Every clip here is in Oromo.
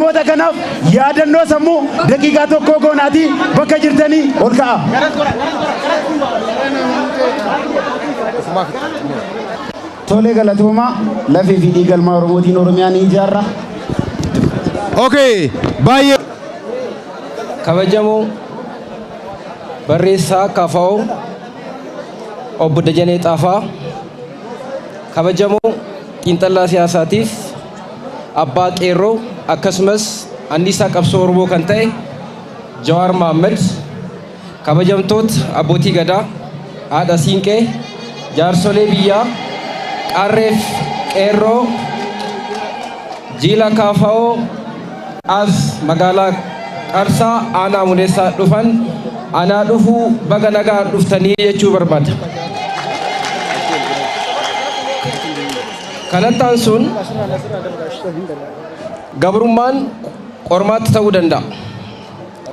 Namoota kanaaf yaadannoo sammuu daqiiqaa tokkoo goonaatii bakka jirtanii ol ka'a. Tole galatoomaa lafee fi dhiiga ilmaa Oromootiin Oromiyaa ni ijaarra. Okay, baay'ee. Kabajamoo barreessaa KFO Obbo Dajanee Xaafaa, kabajamoo xiinxallaa siyaasaatiif abbaa qeerroo akkasumas anniisaa qabsoo Oromoo kan ta'e Jawaar Mohaammed, kabajamtoota abbootii gadaa, haadha siinqee, jaarsolee biyyaa, qarreef qeerroo, jiila KFO as magaalaa Qarsaa aanaa Muneessaa dhufan anaa dhufuu baga nagaa dhuftanii jechuu barbaada. Kanatti aansuun gabrummaan qormaata ta'uu danda'a.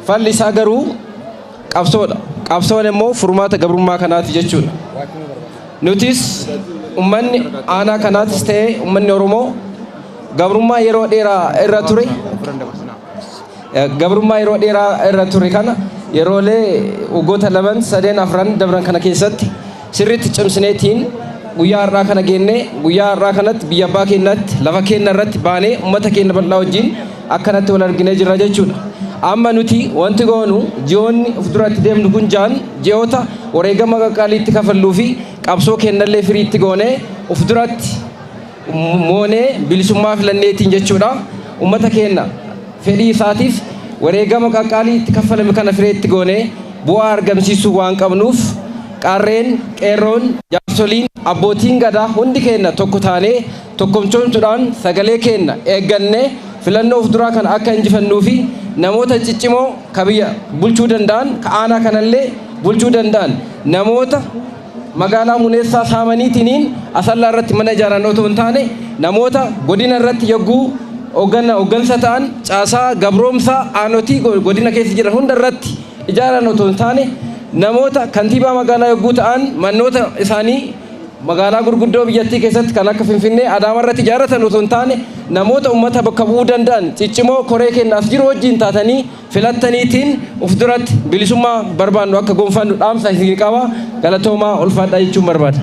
Falli isaa garuu qabsoodha. Qabsoon immoo furmaata gabrummaa kanaati jechuudha. Nutis ummanni aanaa kanaatis ta'ee ummanni Oromoo gabrummaa yeroo dheeraa irra ture gabrummaa yeroo dheeraa irra ture kana yeroolee waggoota laman sadeen afran dabran kana keessatti sirriitti cimsineetiin guyyaa har'aa kana geennee guyyaa har'aa kanatti biyya abbaa keenyatti lafa keenya irratti baanee uummata keenya bal'aa wajjin akkanatti wal arginee jirra jechuudha. Amma nuti wanti goonu ji'oonni of duratti deemnu kun jaan ji'oota wareegama qaqqaaliitti kafalluu fi qabsoo keenyallee firiitti goonee of duratti moonee bilisummaa filanneetiin jechuudha. Uummata keenya fedhii isaatiif wareegama qaqqaalii itti kaffalame kana fireetti goonee bu'aa argamsiisuu waan qabnuuf qarreen, qeerroon, jaarsoliin, abbootiin gadaa hundi keenya tokko taanee tokkomchoomsuudhaan sagalee keenya eeggannee filannoo of duraa kana akka injifannuu fi namoota ciccimoo ka biyya bulchuu danda'an ka aanaa kanallee bulchuu danda'an namoota magaalaa Muneessaa saamaniitiniin Asallaa irratti mana ijaaran otoo hin taane namoota godina irratti yogguu hooggansa ta'an caasaa gabroomsaa aanotii godina keessa jiran hunda irratti ijaaran otoo hin taane namoota kantiibaa magaalaa yogguu ta'an mannoota isaanii magaalaa gurguddoo biyyattii keessatti kan akka Finfinnee Adaamaa irratti ijaarratan otoo hin taane namoota uummata bakka bu'uu danda'an ciccimoo koree keenya as jiru wajjin taatanii filattaniitiin of duratti bilisummaa barbaannu akka gonfannu dhaamsa isin qaba. Galatoomaa, ulfaadhaa jechuun barbaada.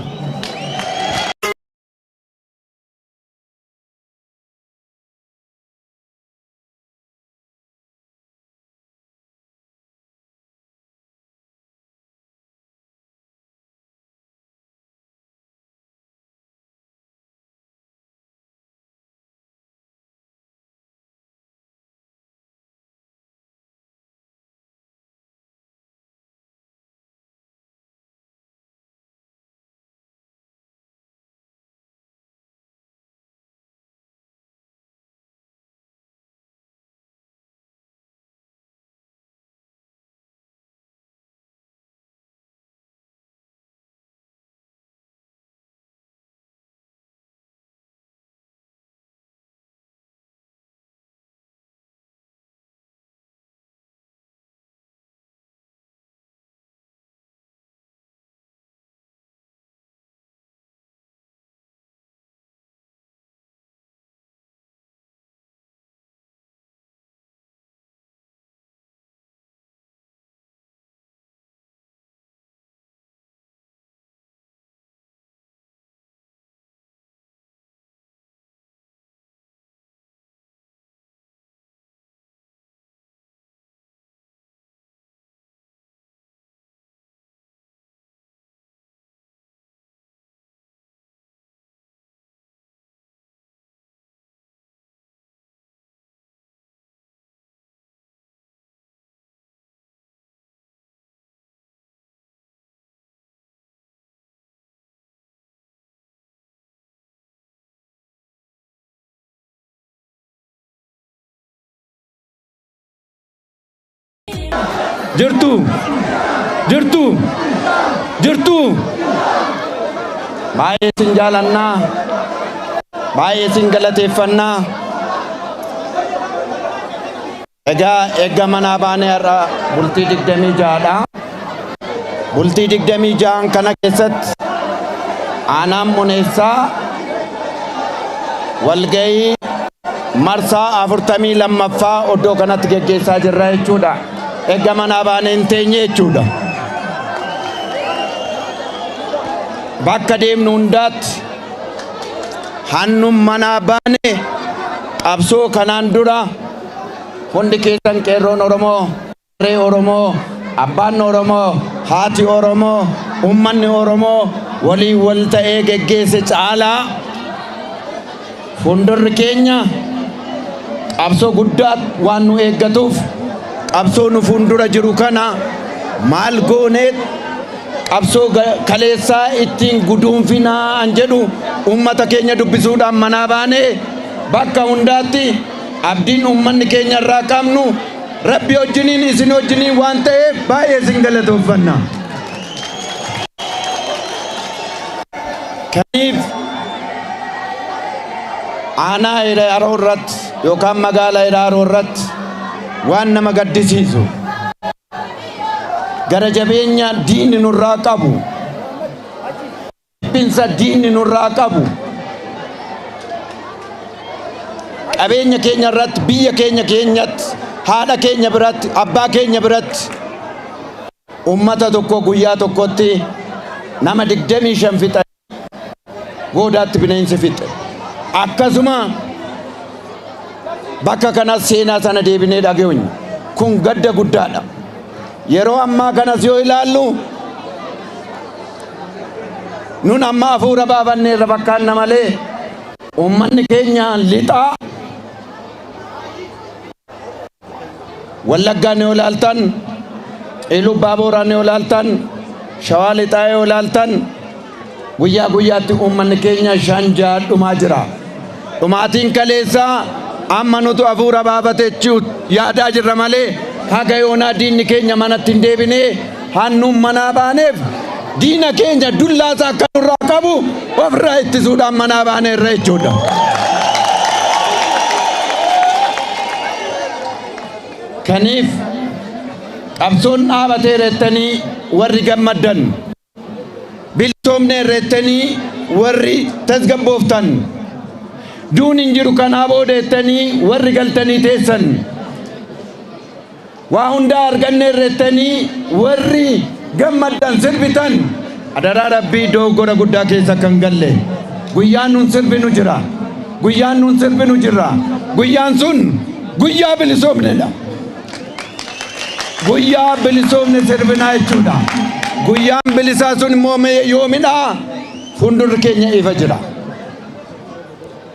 Jirtu, jirtu, jirtu. Baay'ee isin jaalannaa, baay'ee isin galateeffannaa. Egaa eegga manaa baanee har'a bultii 26dha. Bultii 26n kana keessatti aanaan Muneessaa walgahii Marsaa 42ffaa iddoo kanatti geggeessaa jirra jechuudha. Eegga manaa baanee hin teenye jechuudha. Bakka deemnu hundaatti hannum manaa baane qabsoo kanaan dura hundi keessan qeerroon Oromoo, qarree Oromoo, abbaan Oromoo, haati Oromoo, uummanni Oromoo waliin wal ta'ee geggeesse caalaa fuuldurri keenya qabsoo guddaa waan nu eeggatuuf, qabsoo nu fuuldura jiru kana maal goonee qabsoo kaleessaa ittiin guduunfinaa an jedhu uummata keenya dubbisuudhaan manaa baanee bakka hundaatti abdiin uummanni keenya irraa qabnu Rabbi wajjiniin isin wajjiniin waan ta'eef baay'ee isin galatooffanna. Kaniif aanaa Hiraaroo irratti yookaan magaalaa Hiraaroo irratti waan nama gaddisiisu, gara jabeenya diinni nurraa qabu, jibbinsa diinni nurraa qabu, qabeenya keenya irratti, biyya keenya keenyatti, haadha keenya biratti, abbaa keenya biratti, ummata tokko guyyaa tokkotti nama 25 fixa, goodaatti bineensi fixe. Akkasuma bakka kanas seenaa sana deebinee dhageenya. Kun gadda guddaadha. Yeroo ammaa kanas yoo ilaallu, nun amma hafuura baafanneerra fakkaanna malee, uummanni keenya lixaa Wallaggaan yoo ilaaltan, Iluu Baabooraan yoo ilaaltan, Shawaa lixaa yoo ilaaltan, guyyaa guyyaatti uummanni keenya shan ja'a dhumaa jira. Dhumaatiin kaleessaa amma nutu hafuura baafatechuu yaadaa jirra malee, haga yoonaa diinni keenya manatti hin deebinee. Hannuun manaa baaneef diina keenya dullaasaa akka nurraa qabu ofirraa ittisuudhaan manaa baaneerra jechuudha. Kaniif qabsoon dhaabateera jettanii warri gammaddan, bilisoomneerra jettanii warri tasgabbooftan, duun hin jiru kanaa booda jettanii warri galtanii teessan, waa hundaa arganneerra jettanii warri gammaddan sirbitan, adaraa Rabbii dogoggora guddaa keessa kan galle. Guyyaan nun sirbinu jira. Guyyaan nun sirbinu jira. Guyyaan sun guyyaa bilisoomnedha. Guyyaa bilisoomne sirbinaa jechuudha. Guyyaan bilisaa sun immoo yoomidha? Fuuldurri keenya ifa jira.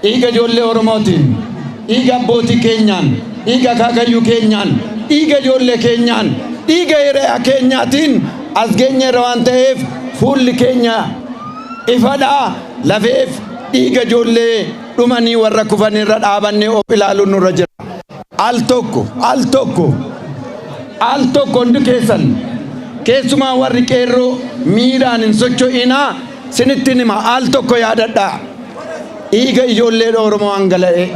Dhiiga ijoollee Oromootiin, dhiiga abbootii keenyaan, dhiiga akaakayyuu keenyaan, dhiiga ijoollee keenyaan, dhiiga hiriyaa keenyaatiin as geenyeerra waan ta'eef fuulli keenya ifadha. Lafeef dhiiga ijoollee dhumanii warra kufanirra dhaabannee of ilaaluun nurra jira. Al tokko, al tokko, al tokko hundi keessan, keessumaa warri qeerroo, miiraan hin socho'inaa, sinittiin hima, al tokko yaadadhaa. Dhiiga ijoollee Oromoo dhangala'ee,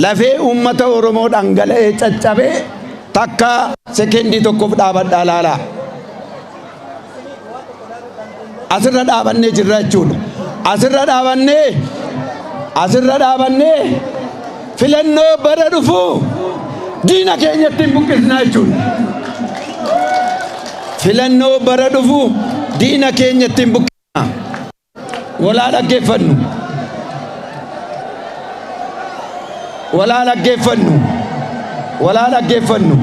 lafee uummata Oromoo dhangala'ee caccabee takka sekendii tokkoof dhaabadhaa laalaa. Asirra dhaabannee jirra jechuudha. Asirra dhaabannee, asirra dhaabannee filannoo bara dhufu diina keenyatti hin buqqisnaa jechuudha. Filannoo bara dhufu diina keenyatti hin buqqisnaa. Walaa dhaggeeffannu. Walaa dhaggeeffannu. Walaa dhaggeeffannu.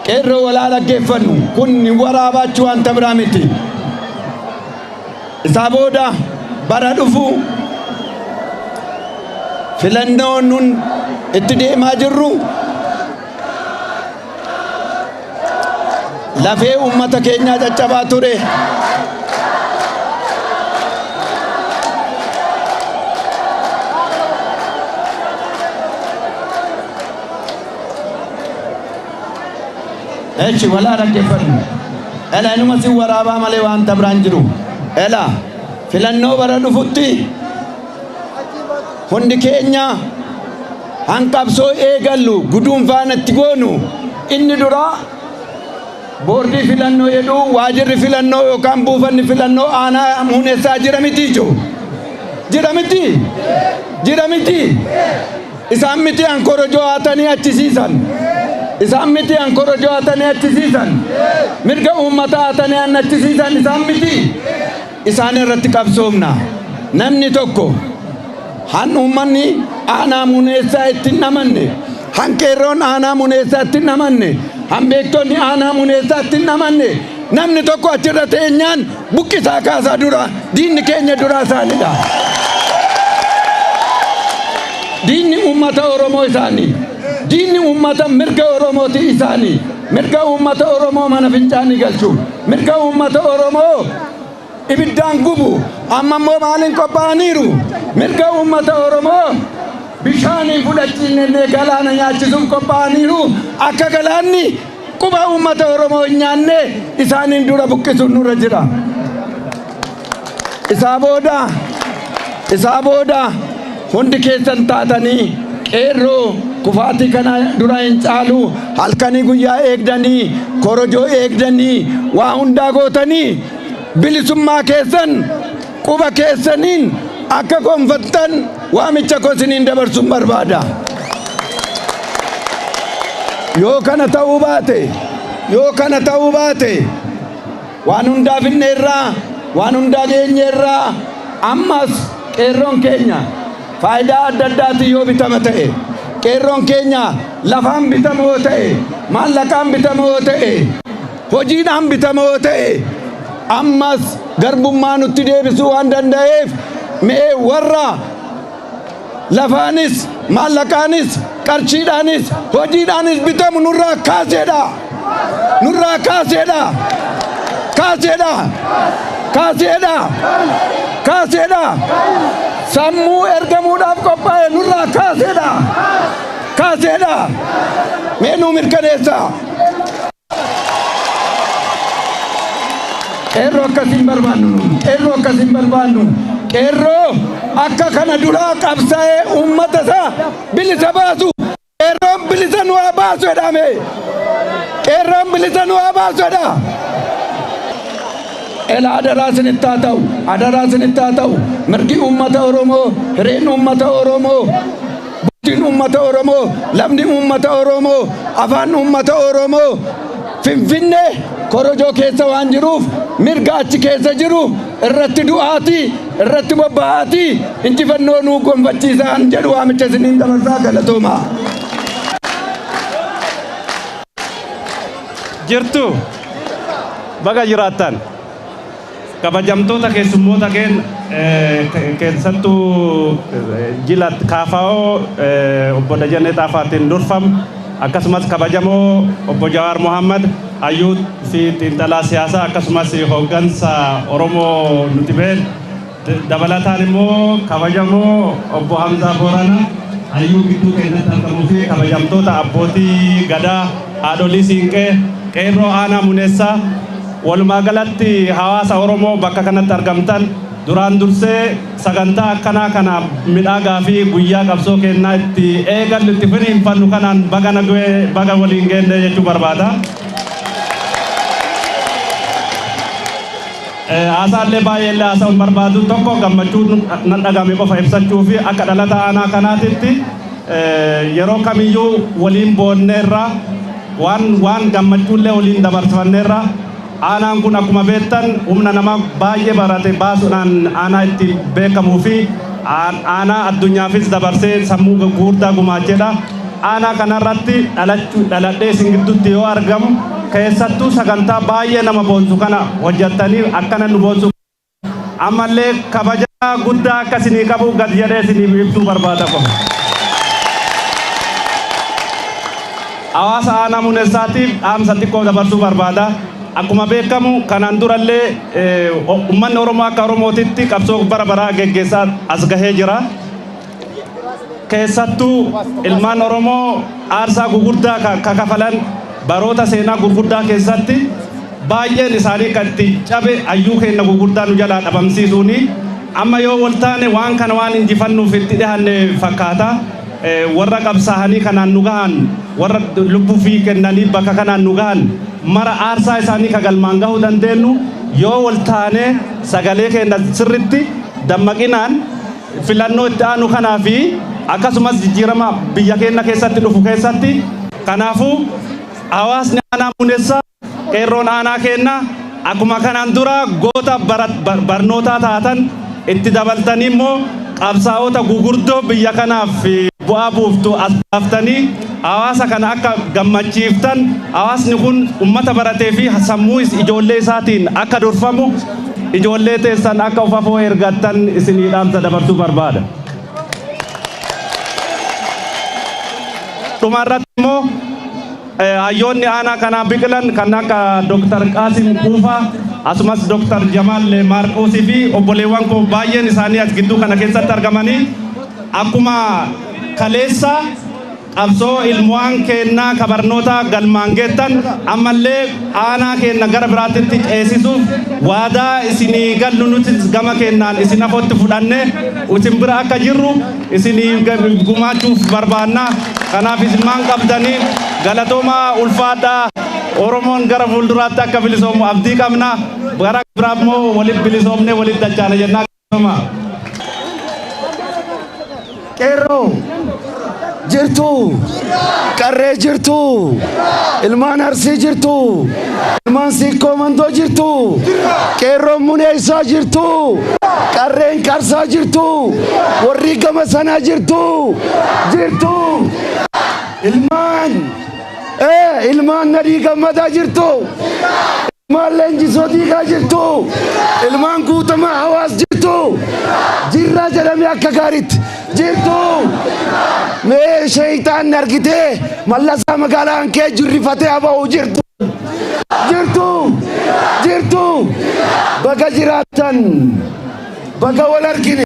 Qeerroo, walaa dhaggeeffannu. Kun waraabaachuu wanta biraa miti. Isaa booda bara dhufu filannoo nun itti deemaa jirru lafee uummata keenyaa caccabaa ture. Echi, walaa dhaggeeffannu. Ela, inuma si waraabaa malee wanta biraan jiru. Ela, filannoo bara dhufutti hundi keenya hanqabsoo eegallu guduunfaan itti goonu inni dura boordii filannoo jedhu, waajirri filannoo yookaan buufanni filannoo aanaa muunessaa jira miti ijoo? Jira miti? Jira miti? Isaan miti an korojoo haatanii achisiisan. Isaan miti an korojoo haatanii achisiisan. Mirga uummata haatanii an achisiisan isaan miti. Isaan irratti qabsoomna. Namni tokko han uummanni aanaa muneessaa itti hin amanne, han qeerroon aanaa muneessaa itti hin amanne, han beektonni aanaa muneessaa itti hin amanne, namni tokko achirra teenyaan buqqisaa kaasaa dura diinni keenya duraa isaanidha. Diinni uummata Oromoo isaanii. Diinni uummata mirga Oromooti isaanii. Mirga uummata Oromoo mana fincaanii galchu. Mirga uummata Oromoo ibiddaan gubu. Amma immoo maaliin qophaa'aniiru? Mirga uummata Oromoo bishaaniin fudhachiisnee galaana nyaachisuuf qophaa'aniiru. Akka galaanni quba uummata Oromoo hin nyaanne isaaniin dura buqqisuun nurra jira. Isaa booda hundi keessan taatanii qeerroo kufaatii kana dura hin caalu, halkanii guyyaa eegdanii, korojoo eegdanii, waa hundaa gootanii bilisummaa keessan quba keessaniin akka gonfattan waamicha koo isiniin dabarsuun barbaada. Yoo kana ta'uu baate, waan hundaa finneerraa, waan hundaa geenyeerraa, ammas qeerroon keenya faayidaa adda addaatiin yoo bitama ta'e, qeerroon keenya lafaan bitama yoo ta'e, maallaqaan bitama yoo ta'e, hojiidhaan bitama yoo ta'e, ammas garbummaa nutti deebisuu waan danda'eef, mee warra lafaanis, maallaqaanis, qarshiidhaanis, hojiidhaanis bitamu nurraa kaaseedha, nurraa kaaseedha, kaaseedha, kaaseedha, kaaseedha. Sammuu ergamuudhaaf qophaa'e nurraa kaaseedha, kaaseedha. Mee nuu mirkaneessa. Qeerroo akkasiin barbaannu nu, qeerroo akkasiin barbaannu. Qeerroo akka kana duraa qabsaa'ee uummata isaa bilisa baasu. Qeerroon bilisa nu haa baasu jedhame. Qeerroon bilisa nu haa baasu jedha. Ela, adaraa isinitti haa ta'u, adaraa isinitti haa ta'u. Mirgi uummata Oromoo, hireen uummata Oromoo, bultiin uummata Oromoo, lafni uummata Oromoo, afaan uummata Oromoo Finfinnee korojoo keessa waan jiruuf, mirga achi keessa jiru irratti du'aatii, irratti bobba'aatii injifannoo nuu gonfachiisaan jedhu waamicha isiniin dabarsaa. Galatooma. Jirtu, baga jiraattan. Kabajamtoota keessummoota keenya, keessattuu jila KFO obbo Dajanee Xaafaatiin durfamu, akkasumas kabajamoo obbo Jawaar Mohammad, hayyuu fi xiinxalaa siyaasaa, akkasumas hooggansa Oromoo nuti beeknu, dabalataan immoo kabajamoo obbo Hamzaa Boorana, hayyuu gidduu keenyatti argamuu fi kabajamtoota abbootii gadaa, haadholii siinqee, qeerroo aanaa Muneessaa, walumaa galatti hawaasa Oromoo bakka kanatti argamtan, duraan dursee sagantaa akkanaa kana midhaagaa fi guyyaa qabsoo kennaa itti eegallu, itti firiinfannu kanaan baga nagee, baga waliin geenne jechuu barbaada. Haasaallee baay'eellee haasa'uun barbaadu, tokko gammachuu nan dhagame qofa ibsachuu fi akka dhalata aanaa kanaatitti yeroo kamiyyuu waliin boonneerra, waan gammachuullee waliin dabarfanneerra. Aanaan kun akkuma beektan humna nama baay'ee barate baasuudhaan aanaa ittiin beekamuu fi aanaa addunyaafis dabarsee sammuu gurguddaa gumaacheedha. Aanaa kanarratti dhalachuu, dhaladhee isin gidduutti yoo argamu, keessattuu sagantaa baay'ee nama boonsu kana hojjettanii akkana nu boonsu, ammallee kabajaa guddaa akka isinii qabu gad jedhee isiniif ibsuu barbaada qofa. Hawaasa aanaa Muneessaatiif dhaamsa xiqqoo dabarsuu barbaada. Akkuma beekamu kanaan durallee uummanni Oromoo akka Oromootitti qabsoo bara baraa geggeessaa as gahee jira. Keessattuu ilmaan Oromoo aarsaa gugurdaa ka kafalan baroota seenaa gurguddaa keessatti baay'een isaanii kan itti cabe hayyuu keenya gurguddaa nu jalaa dhabamsiisuuni. Amma yoo wal taane waan kana waan injifannuuf itti dhiyaanne fakkaata. Warra qabsaa'anii kanaan nu gahan, warra lubbuu fi kennanii bakka kanaan nu gahan mara aarsaa isaanii ka galmaan gahuu dandeenyu yoo wal taane, sagalee keenya sirritti dammaqinaan Filannoo itti aanu kanaa fi akkasumas jijjiirama biyya keenya keessatti dhufu keessatti. Kanaafuu hawaasni aanaa Muneessaa, qeerroon aanaa keenya, akkuma kanaan dura goota barnootaa taatan, itti dabaltanii immoo qabsaa'ota gugurdoo biyya kanaaf bu'aa buuftu as baaftanii hawaasa kana akka gammachiiftan, hawaasni kun ummata baratee fi sammuu ijoollee isaatiin akka durfamu, ijoollee teessan akka ufafoo ergattan isinii dhaamsa dabarsuu barbaada. Dhumarratti immoo hayyoonni aanaa kanaa biqilan kan akka Dr. Qaasim Kuufaa, asumas Dr. Jamaal Maarqoosii fi obboleewwan koo baay'een isaanii as gidduu kana keessatti argamanii, akkuma kaleessa qabsoo ilmoowwan kennaa kabarnoota galmaan geettan, ammallee aanaa keenya gara biraatitti ceesisuuf waadaa isinii gallu. Nuti gama kennaan isin afootti fudhanne isin bira akka jirru isinii gumaachuuf barbaanna. Kanaaf isin maan qabdanii galatoomaa, ulfaadhaa. Oromoon gara fuulduraatti akka bilisoomu abdii qabna. Gara biraa immoo walitti bilisoomne walitti dachaana jennaa. Galatoomaa. Qeerroo jirtu, qarree jirtu, ilmaan Arsii jirtu, ilmaan Siikkoo Mandoo jirtu, qeerroon Muneessaa jirtu, qarreen Qarsaa jirtu, warri gama sanaa jirtu, jirtu, ilmaan Nadii Gammadaa jirtu, ilmaan Leenjisoo Diigaa jirtu, ilmaan Guutamaa Hawaas jirtu, jirra jedhame akka gaariitti jirtu. Mee sheeytaan argitee Mallasaa magaalaan kee jirrifatee haba'u jirtu. Jirtu, jirtu, baga jiraattan, baga wal argine.